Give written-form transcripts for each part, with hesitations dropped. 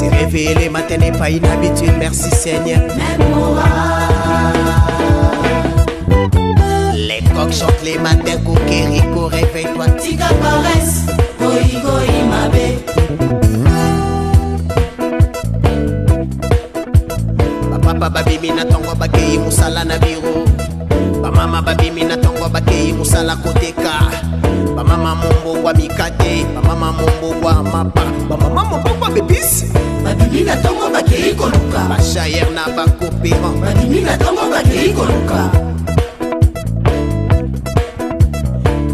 Se réveiller le matin n'est pas une habitude, merci Seigneur. Les coqs chantent les matins, Cocorico, réveille-toi. Tika paresse, goyi goyi mabe. Bapapa babimi na ntongo bakei mosala na biro. Bamama babimi na ntongo bakei mosala koteka. Bamama mombongwa mikate, bamama mombongwa mapa, bamama mombongwa bebisi. Babimi na ntongo bakei koluka. Bachayer na bacoopérant. Babimi na ntongo bakei koluka.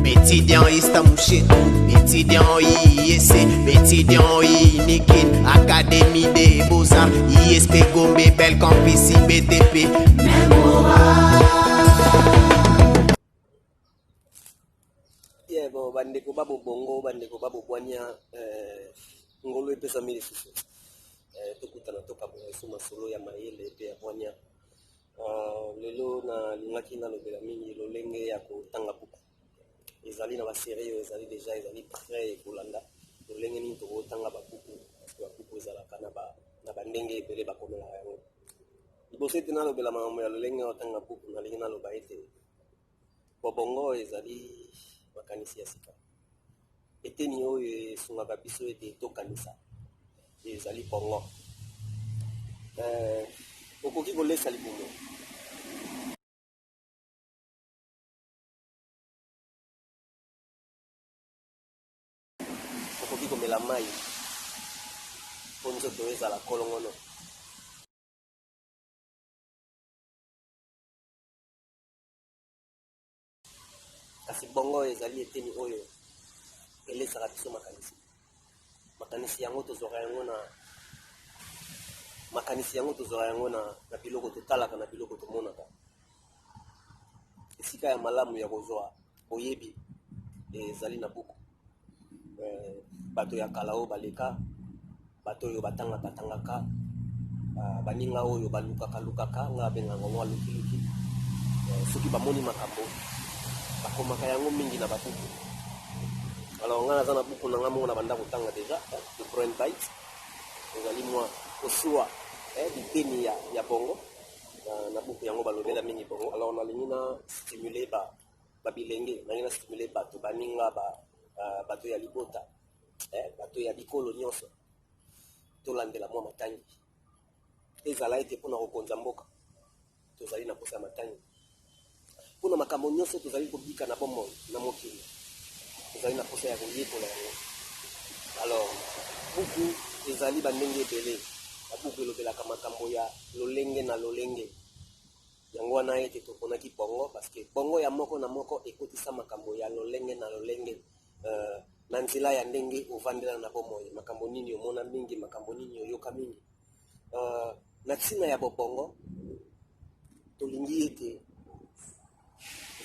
Étudiant Istamouchetou, étudiant ISC, étudiant Inikin, Académie des Beaux-Arts, ISP Gombe, Bel Campus, IBTP. Yeah, bon, bandeko ba bobongo, bandeko ba bobwania, ngolu epesami lisusu. Tokutana tokabola lisusu masolo ya mayele mpe ya bwania. Lelo nalingaki nalobela mingi lolenge ya kotanga buku. Ezali na baserie oyo ezali deja ezali prêt ekolanda lolenge nini tokotanga babuku, parce que babuku ezalaka na bandenge ebele bakomelaka yango. Liboso ete nalobela makambo ya lolenge ya kotanga buku, nalingi naloba ete bobongo ezali makanisi ya sika. Eteni oyo esungaka biso ete tokanisa ezali bongo. Okoki kolesa libumu, okoki komela mai mpo nzoto ezala kolongono. Kasi bongo ezali eteni oyo elesaka biso makanisi. Makanisi yango tozwaka yango na makanisi yango tozwaka yango na biloko totalaka, na biloko tomonaka. Esika ya malamu ya kozwa boyebi ezali na buku. Bato ya kala oyo baleka, bato oyo batangaka tangaka, baninga oyo balukaka lukaka, nga abengaka ngo alukiluki. Soki bamoni makambo bakomaka yango mingi na babuku. Alors nga naza na buku na nga moko na banda kotanga deja, The Brain Bite. Ezali mwa kosuwa biteni ya bongo. Na buku yango balobela mingi bongo. Alors nalingi na stimuler babilenge, nalingi na stimuler bato baninga bato ya libota, bato ya bikolo nyonso, tolandela mwa matangi. Ezala ete mpona kokonza mboka tozali na posa ya matangi, mpona makambo nyonso tozali kobika na bomoi na mokili tozali na posa ya koyekola yango. Alors buku ezali bandenge ebele, babuku elobelaka makambo ya lolenge na lolenge. Yango wana ete toponaki bongo, parce que bongo ya moko na moko ekotisa makambo ya lolenge na lolenge, na nzela ya ndenge ovandela na bomoi, makambo nini omona mingi, makambo nini oyoka mingi. Na ntina ya bobongo tolingi ete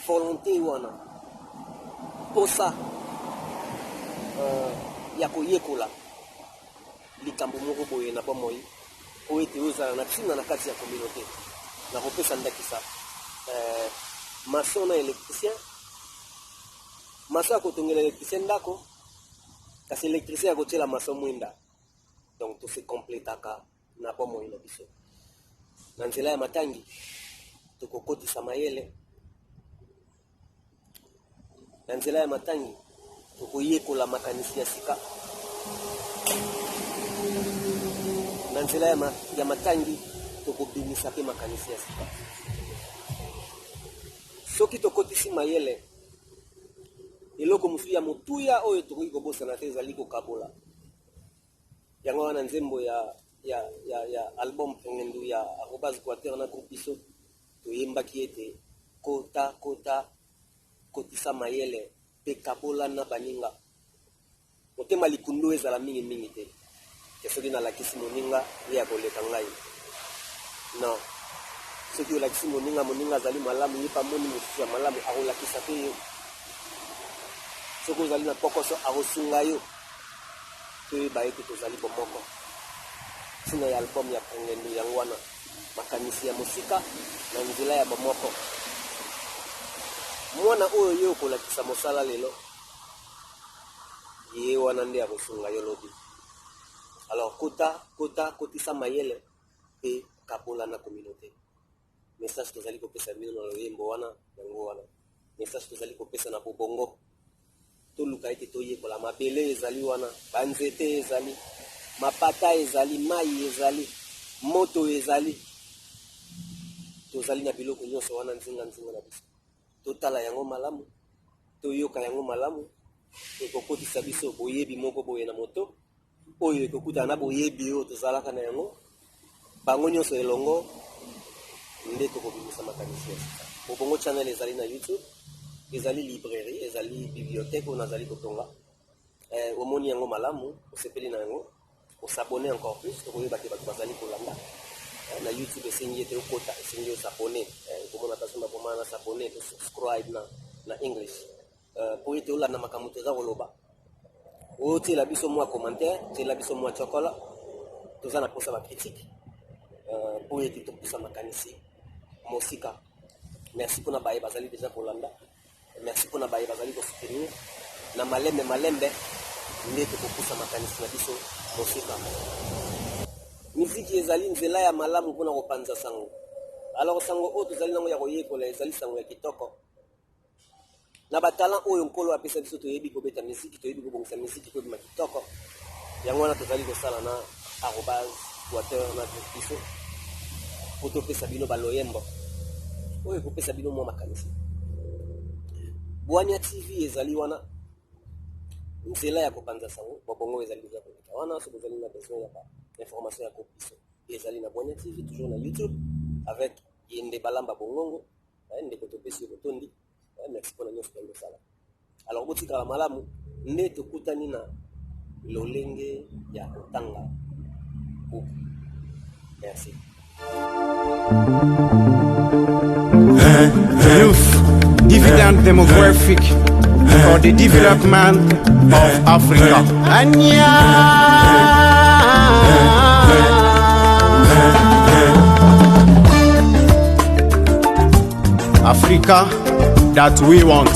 volonté wana, posa ya koyekola likambo moko boye na bomoi oyo ete ozala na ntina na kati ya communauté. Nakopesa ndakisa, maçon na électricien. Maçon akotongela électricien ndako, kasi électricien akotiela maçon mwinda. Donc tose complétaka na bomoi na biso. Na nzela ya matangi tokokotisa mayele, na nzela ya matangi tokoyekola makanisi ya sika, na nzela ya matangi tokobimisa mpe makanisi ya sika. Soki tokotisi mayele, eloko mosusu ya motuya oyo tokoki kobosana te ezali kokabola. Yango wana nzembo ya album Pengendu ya Arobase Quater na groupe biso toyembaki ete kota kota kotisa mayele mpe kabola na baninga. Motema likundu ezala mingimingi te ke soki nalakisi moninga ye akoleka ngai. Non, soki olakisi moninga, moninga azali malamu, ye mpe amoni mosusu ya malamu akolakisa mpe yo. Soki ozali na pokoso akosunga yo. Toyeba ete tozali bomoko. Ntina ya album ya Pongendo yango wana, makanisi ya mosika na nzela ya bomoko. Mwana oyo ye okolakisa mosala lelo, ye wana nde akosunga yo lobi. Alors kota kota kotisa mayele mpe kabola na communauté. Message tozali kopesa bino na loyembo wana yango wana. Message tozali kopesa na bobongo. Toluka ete toyekola mabele ezali wana, banzete ezali, mapata ezali, mai ezali, moto ezali. Tozali na biloko nyonso wana nzinga nzinga na biso. Totala yango malamu, toyoka yango malamu, ekokotisa biso boyebi moko boye na moto oyo ekokutana na boyebi oyo tozalaka na yango bango nyonso elongo nde tokobimisa makanisi ya sika. Bobongo Channel ezali na YouTube, ezali librairie, ezali bibliothèque oyo nazali kotonga. Eh, omoni yango malamu, osepeli na yango, osabone encore plus, tokoyeba te bato bazali kolanda. Eh, na YouTube esengi ete okota, esengi osabone. Eh, okomona ata soki bakoma na s'abonner to subscribe na, na English. Eh, mpo ete olanda makambo toza koloba. Otiela biso mwa commentaire, tiela biso mwa chokola. Toza na posa ba critique. Eh, mpo ete topusa makanisi mosika. Merci mpona baye bazali deja kolanda. Merci mpona baye bazali kosoutenir. Na malembe malembe nde tokopusa makanisi na biso mosika. Miziki ezali nzela ya malamu mpona kopanza sango. Alors sango oyo tozali nango ya koyekola ezali sango ya kitoko. Na ba talent oyo Nkolo apesa biso, toyebi kobeta miziki, toyebi kobongisa miziki mpo ebima kitoko. Yango wana tozali kosala na arobase Twitter na groupe biso mpo topesa bino baloyembo oyo ekopesa bino mwa makanisi. Bwania TV ezali wana nzela ya kopanza sango bobongo ezali deja koleka wana. Soki ozali na besoin ya ba information ya groupe biso ezali na Bwania TV, toujours na YouTube avec Yende Balamba Bongongo. Ndeko, topesi yo botondi, merci mpona nyonso tozali kosala. Alors botikala malamu, nde tokutani na lolenge ya kotanga buku. Merci. Youth Dividend Demographic for the Development of Africa. Anya. Africa that we want.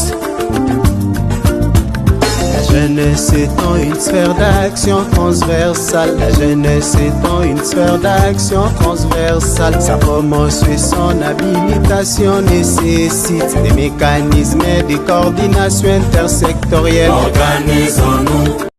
La jeunesse étant une sphère d'action transversale, la jeunesse étant une sphère d'action transversale, sa promotion et son habilitation nécessitent des mécanismes et des coordinations intersectorielles. Organisons-nous.